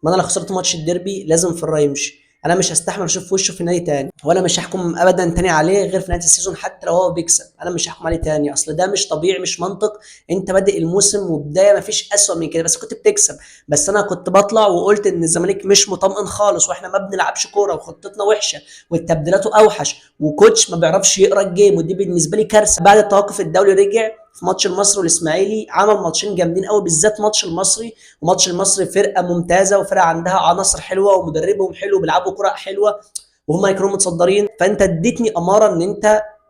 ما انا لو خسرت ماتش الديربي لازم فيرارا يمشي. انا مش هستحمل اشوف وشه في النادي تاني، وانا مش هحكم ابدا تاني عليه غير في نهاية ال season، حتى لو هو بيكسب انا مش هحكم عليه تاني. اصل ده مش طبيعي، مش منطق. انت بادئ الموسم وبداية ما فيش اسوأ من كده، بس كنت بتكسب. بس انا كنت بطلع وقلت ان الزمالك مش مطمئن خالص، واحنا ما بنلعبش كورة، وخطتنا وحشة، والتبديلاته اوحش، و coach ما بيعرفش يقرا ال game، ودي بالنسبة لي كارثة. بعد التوقف الدولي رجع في ماتش المصري والاسماعيلي، عمل ماتشين جامدين قوي، بالذات ماتش المصري. وماتش المصري فرقه ممتازة، وفرقه عندها عناصر حلوة، ومدربهم حلو، بيلعبوا كره حلوة، وهم اللي كانوا متصدرين. فانت اديتني اماره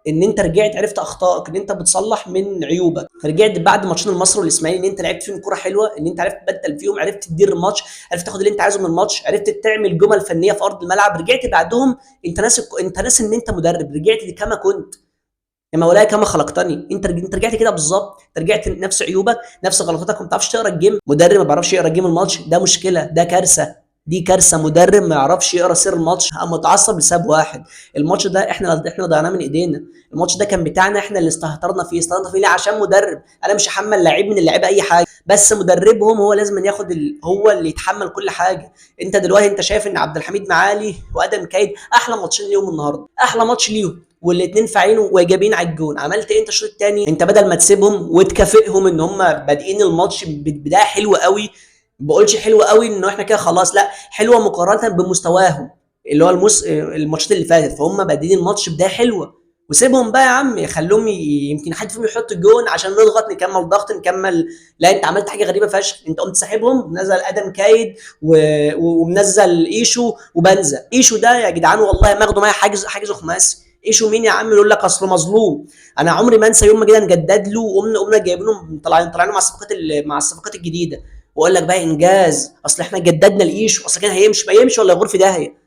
ان انت رجعت عرفت اخطائك، ان انت بتصلح من عيوبك. فرجعت بعد ماتشين المصري والاسماعيلي ان انت لعبت فيهم كره حلوة، ان انت عرفت تبدل فيهم، عرفت تدير الماتش، عرفت تاخد اللي انت عايزه من الماتش، عرفت تعمل جمل فنية في ارض الملعب. رجعت بعدهم انت ناسي ان انت مدرب، رجعت كما كنت يا مولاي كما خلقتني. انت رجعت كده بالظبط، انت رجعت نفس عيوبك، نفس غلطاتك، وما بتعرفش تقرا ال game. مدرب ما بيعرفش يقرا game الماتش ده مشكلة، ده كارثة، دي كارثة. مدرب ما يعرفش يقرا سير الماتش. انا متعصب لسبب واحد، الماتش ده احنا ضيعناه من ايدينا. الماتش ده كان بتاعنا، احنا اللي استهترنا فيه. استهترنا فيه ليه؟ عشان مدرب. انا مش هحمل لعيب من اللعيبة اي حاجة، بس مدربهم هو لازم ياخد هو اللي يتحمل كل حاجة. انت دلوقتي انت شايف ان عبد الحميد معالي وادم كايد احلى ماتشين ليهم النهارده، احلى ماتش ليهم، والاثنين فاعلين وايجابيين على الجون. عملت ايه انت الشوط الثاني؟ انت بدل ما تسيبهم وتكافئهم ان هم بادئين الماتش ببداية حلوة قوي، ما بقولش حلوة قوي انه احنا كده خلاص، لا، حلوة مقارنة بمستواهم اللي هو الماتشات اللي فاتت، فهم بادئين الماتش بداية حلوة، وسيبهم بقى يا عم، خلوهم يمكن حد فيهم يحط الجون عشان نضغط، نكمل ضغط، نكمل. لا، انت عملت حاجة غريبة فشخ، انت قمت ساحبهم، نزل ادم كايد ومنزل ايشو وبنزا. ايشو ده يا جدعان والله ما اخده معايا حاجز خماسي. ايشو مين يا عم؟ يقول لك اصله مظلوم. انا عمري ما انسى يوم ما جينا نجدد له، وقمنا جايبينه، طالعينه مع الصفقات الجديدة، واقول لك بقى انجاز، اصل احنا جددنا لايشو، اصل كان هيمشي، ما يمشي ولا يغور في داهية.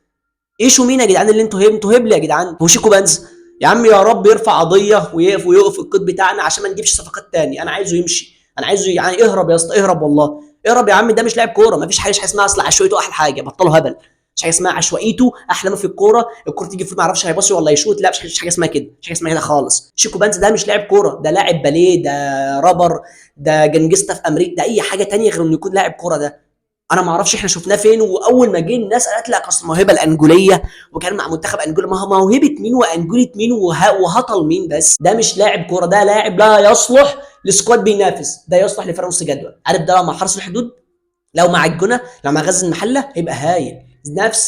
ايشو مين يا جدعان اللي انتوا انتوا هبل يا جدعان. وشيكو بنزا يا عم يا رب يرفع قضية ويقف القيد بتاعنا عشان ما نجيبش صفقات تاني. انا عايزه يمشي، انا عايزه يعني اهرب يا اسطى، اهرب والله، اهرب يا عم. ده مش لاعب كورة. ما فيش حاجة اسمها اصل عشوائيته احلى حاجة، بطلوا هبل. مش حاجة اسمها عشوائيته احلى ما في الكورة، الكورة تيجي في ما اعرفش هيباصي ولا يشوط، لا، مش حاجة اسمها كده، مش حاجة اسمها كده خالص. شيكو بنزا ده مش لاعب كورة، ده لاعب باليه، ده رابر، ده gangsta في امريكا، ده اي حاجة تانية غير انه يكون لاعب كورة. ده انا ما اعرفش احنا شفناه فين. واول ما جه الناس قالت لك اصل موهبة الانجوليه وكان مع منتخب انجولا. ما هو موهبة مين وانجوله مين وهطل مين؟ بس ده مش لاعب كورة، ده لاعب لا يصلح ل squad بينافس، ده يصلح لفرق نص جدول. عارف ده لو مع حرس الحدود، لو مع الجونه، لو مع غزل المحلة هيبقى هايل.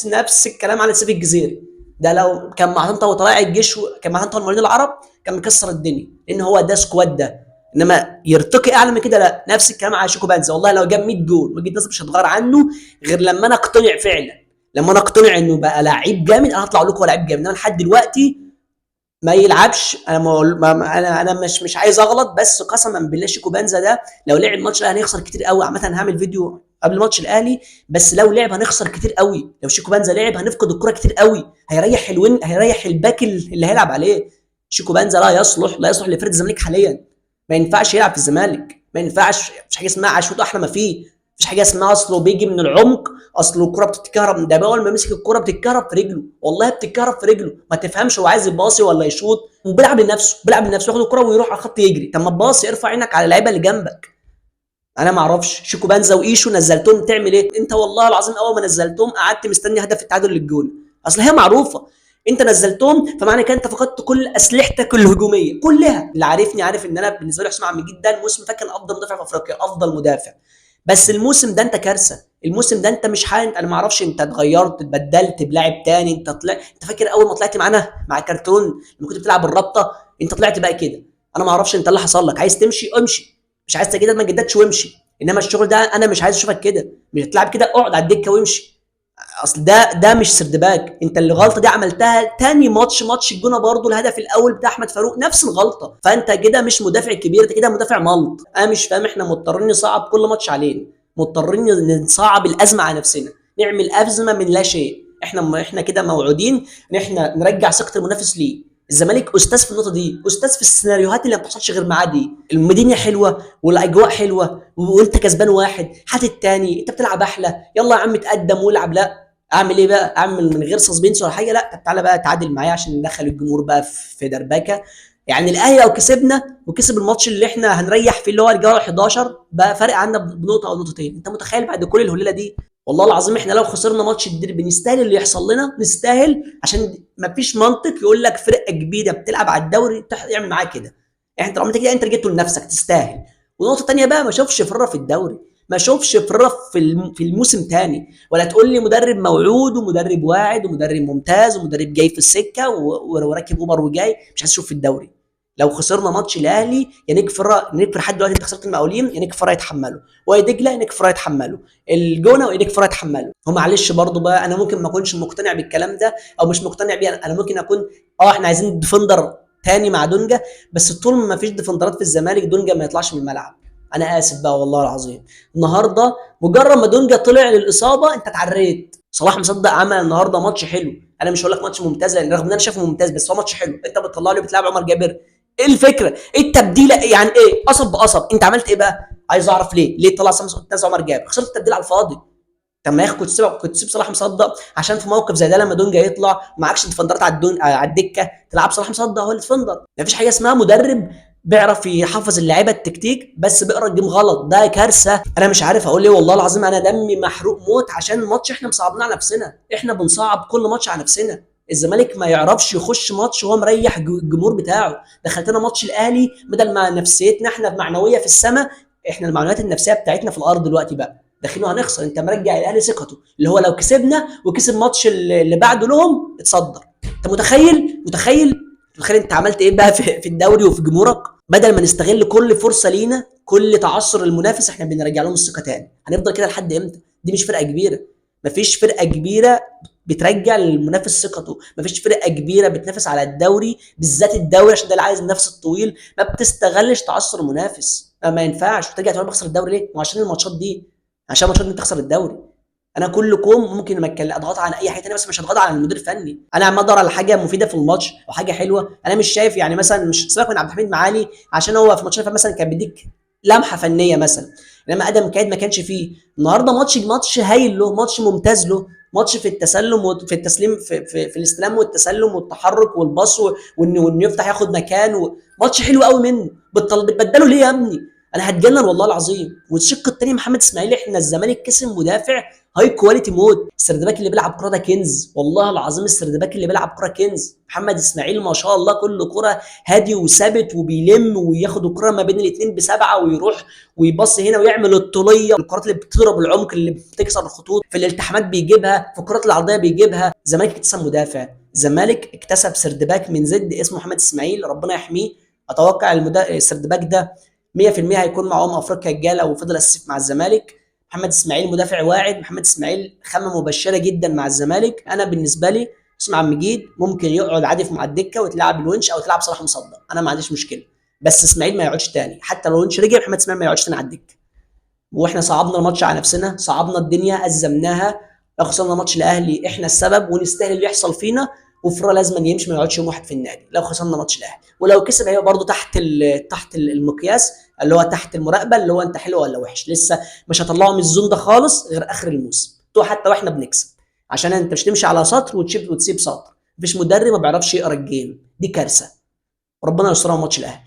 نفس الكلام على سيف الجزيري، ده لو كان مع طنطا وطلائع الجيش كان مع طنطا والمقاولين العرب كان مكسر الدنيا، لان هو ده squad ده. انما يرتقي اعلى من كده لا. نفس الكلام على شيكو بانزا، والله لو جاب 100 جول وجهه نظري مش هتغير عنه غير لما انا اقتنع فعلا، لما انا اقتنع انه بقى لعيب جامد انا هطلع اقول لكم هو لعيب جامد. انما لحد دلوقتي ما يلعبش. انا ما انا مش عايز اغلط، بس قسما بالله شيكو بانزا ده لو لعب ماتش الاهلي هنخسر كتير قوي. عامة هعمل فيديو قبل ماتش الاهلي، بس لو لعب هنخسر كتير قوي. لو شيكو بانزا لعب هنفقد الكره كتير قوي، هيريح حلوين، هيريح ال back اللي هيلعب عليه. شيكو بانزا لا يصلح لفريق الزمالك حاليا، ما ينفعش يلعب في الزمالك، ما ينفعش. مفيش حاجة اسمها عشوائي احلى ما فيه، مفيش حاجة اسمها اصله بيجي من العمق، اصله الكره بتتكهرب. ده اول ما مسك الكره بتتكهرب في رجله، والله بتتكهرب في رجله، ما تفهمش هو عايز يباصي ولا يشوط، وبيلعب لنفسه، بيلعب لنفسه، ياخد الكره ويروح على الخط يجري. طب ما تباصي، ارفع عينك على اللعيبة اللي جنبك. انا ما اعرفش شيكو بانزا وايشو نزلتهم تعمل ايه؟ انت والله العظيم اول ما نزلتهم قعدت مستني هدف التعادل للجون، اصل هي معروفة انت نزلتهم، فمعنى كده انت فقدت كل اسلحتك الهجومية كلها. اللي عارفني عارف ان انا بالنسبة لي حسام عبد المجيد ده الموسم فات كان افضل مدافع في افريقيا، افضل مدافع، بس الموسم ده انت كارثة. الموسم ده انت مش حال، انا ما اعرفش انت اتغيرت، اتبدلت بلاعب تاني، انت طلعت، انت فاكر اول ما طلعت معانا مع كارتون لما كنت بتلعب الرابطة انت طلعت بقى كده. انا ما اعرفش انت اللي حصل لك، عايز تمشي امشي، مش عايز تجدد ما تجددش وامشي، انما الشغل ده انا مش عايز اشوفك كده، مش هتلعب كده، اقعد على الدكة وامشي. اصل ده مش third back. انت اللي غلطه دي عملتها تاني ماتش، ماتش الجونه برضو الهدف الاول بتاع احمد فاروق نفس الغلطة، فانت كده مش مدافع كبير، انت كده مدافع ملط. انا مش فاهم، احنا مضطرين نصعب كل ماتش علينا، مضطرين نصعب الازمة على نفسنا، نعمل ازمة من لا شيء. احنا كده موعودين ان احنا نرجع ثقة المنافس ليه. الزمالك استاذ في النقطة دي، استاذ في السيناريوهات اللي ما بتحصلش غير معاه دي. المدينة حلوة والاجواء حلوة وانت كسبان واحد، هات التاني، انت بتلعب احلى، يلا يا عم اتقدم والعب. لا اعمل ايه بقى؟ اعمل من غير suspense ولا حاجة؟ لا طب تعالى بقى تعادل معايا عشان ندخل الجمهور بقى في دربكه. يعني الاهلي لو كسبنا وكسب الماتش اللي احنا هنريح فيه اللي هو الجولة 11 بقى فارق عنا بنقطة او نقطتين، انت متخيل بعد كل الهليله دي؟ والله العظيم احنا لو خسرنا ماتش الديربي نستاهل اللي يحصل لنا، نستاهل، عشان مفيش منطق يقول لك فرقه كبيرة بتلعب على الدوري يعمل معاك كده. يعني انت لو عملت كده انت رجعته لنفسك، تستاهل. ونقطة ثانية بقى، ما اشوفش فرره في الدوري، ما اشوفش فرره في الموسم تاني، ولا تقول لي مدرب موعود ومدرب واعد ومدرب ممتاز ومدرب جاي في السكة وراكب اوبر وجاي، مش عايز اشوف في الدوري. لو خسرنا ماتش الاهلي يا نيك فرا، نيك لحد دلوقتي انت خسرت المقاولين، يا نيك فرا يتحمله، وادي دجله نيك فرا يتحمله، الجونه وادي فرا يتحمله. هو معلش برضو بقى انا ممكن ما اكونش مقتنع بالكلام ده او مش مقتنع بيه، انا ممكن اكون احنا عايزين defender تاني مع دونجا، بس طول ما فيش defender ات في الزمالك دونجا ما يطلعش من الملعب. انا اسف بقى والله العظيم، النهارده مجرد ما دونجا طلع للاصابة انت اتعريت. صلاح مصدق عمل النهارده ماتش حلو، انا مش هقول لك ماتش ممتاز لان رغم ان انا شايفه ممتاز، بس هو ماتش حلو. انت بتطلع لي بتلعب عمر جابر، ايه الفكرة؟ ايه التبديله؟ يعني ايه قصب بقصب؟ انت عملت ايه بقى؟ عايز اعرف ليه طلع سامس عمر جابر؟ خسرت التبديل على الفاضي. طب ما يا اخي كنت تسيب صلاح مصدق، عشان في موقف زي ده لما دونجا يطلع ومعكش defender ات على الدكة تلعب صلاح مصدق هو اللي defender. مفيش حاجة اسمها مدرب بيعرف يحفظ اللعيبة التكتيك بس بيقرا ال game غلط، ده كارثة. انا مش عارف اقول ايه والله العظيم، انا دمي محروق موت عشان الماتش احنا مصعبناه على نفسنا، احنا بنصعب كل ماتش على نفسنا. الزمالك ما يعرفش يخش ماتش وهو مريح الجمهور بتاعه. دخلتنا ماتش الاهلي بدل ما نفسيتنا احنا بمعنويه في السماء، احنا المعنويات النفسية بتاعتنا في الارض دلوقتي بقى، داخلين وهنخسر. انت مرجع الاهلي ثقته، اللي هو لو كسبنا وكسب ماتش اللي بعده لهم اتصدر. انت متخيل متخيل انت عملت ايه بقى في الدوري وفي جمهورك؟ بدل ما نستغل كل فرصة لينا، كل تعثر المنافس احنا بنرجع لهم الثقة تاني. هنفضل كده لحد امتى؟ دي مش فرقه كبيرة، مفيش فرقه كبيرة بترجع للمنافس ثقته، مفيش فرقه كبيرة بتنافس على الدوري، بالذات الدوري عشان ده اللي عايز النفس الطويل، ما بتستغلش تعثر المنافس. ما ينفعش وترجع تقول بخسر الدوري ليه؟ ما عشان الماتشات دي، عشان الماتشات دي تخسر الدوري. انا كلكم ممكن ما اتكلم اضغط على اي حاجة ثانية، بس مش هضغط على المدير الفني. انا عمال ادور على حاجة مفيدة في الماتش او حاجة حلوة. انا مش شايف يعني مثلا، مش سيبك من عبد الحميد معالي عشان هو في ماتشات مثلا كان بيديك لمحه فنية مثلا، انما ادم كايد ما كانش فيه. النهارده ماتش هايل له، ماتش ممتاز له، ماتش في التسلم وفي التسليم، في في الاستلام والتسلم والتحرك والباص وانه يفتح ياخد مكان، ماتش حلو قوي منه. بتبدله ليه يا ابني؟ انا هتجنن والله العظيم. والشق الثاني محمد اسماعيل، احنا الزمالك كسب مدافع high quality موت. ال third back اللي بيلعب كره ده كنز، والله العظيم ال third back اللي بيلعب كره كنز. محمد اسماعيل ما شاء الله كل كره هادي وثابت وبيلم وياخد الكره ما بين الاثنين بسبعة ويروح ويبص هنا ويعمل الطوليه، الكرات اللي بتضرب العمق اللي بتكسر الخطوط، في الالتحامات بيجيبها، في الكرات العرضية بيجيبها. الزمالك اكتسب مدافع، الزمالك اكتسب third back من زد اسمه محمد اسماعيل، ربنا يحميه. اتوقع ال third back ده 100% هيكون مع افريقيا الجاية وفضل اساسي مع الزمالك. محمد اسماعيل مدافع واعد، محمد اسماعيل خامة مبشرة جدا مع الزمالك. انا بالنسبة لي اسمع مجيد ممكن يقعد عادي مع الدكة وتلعب الونش او تلعب صلاح مصدق، انا ما عنديش مشكلة، بس اسماعيل ما يقعدش تاني. حتى لو الونش رجع محمد اسماعيل ما يقعدش تاني على الدكة. واحنا صعبنا الماتش على نفسنا، صعبنا الدنيا، ازمناها، لو خسرنا ماتش الاهلي احنا السبب ونستاهل اللي يحصل فينا. وفرا لازم يمشي، ما يقعدش يوم واحد في النادي لو خسرنا ماتش الاهلي. ولو كسب هيبقى برضه تحت المقياس اللي هو تحت المراقبة، اللي هو انت حلو ولا وحش. لسه مش هطلعه من ال zone ده خالص غير اخر الموسم، حتى واحنا بنكسب، عشان انت مش تمشي على سطر وتسيب سطر. مفيش مدرب ما بيعرفش يقرا ال game، دي كارثة. ربنا يسترها ماتش الاهلي.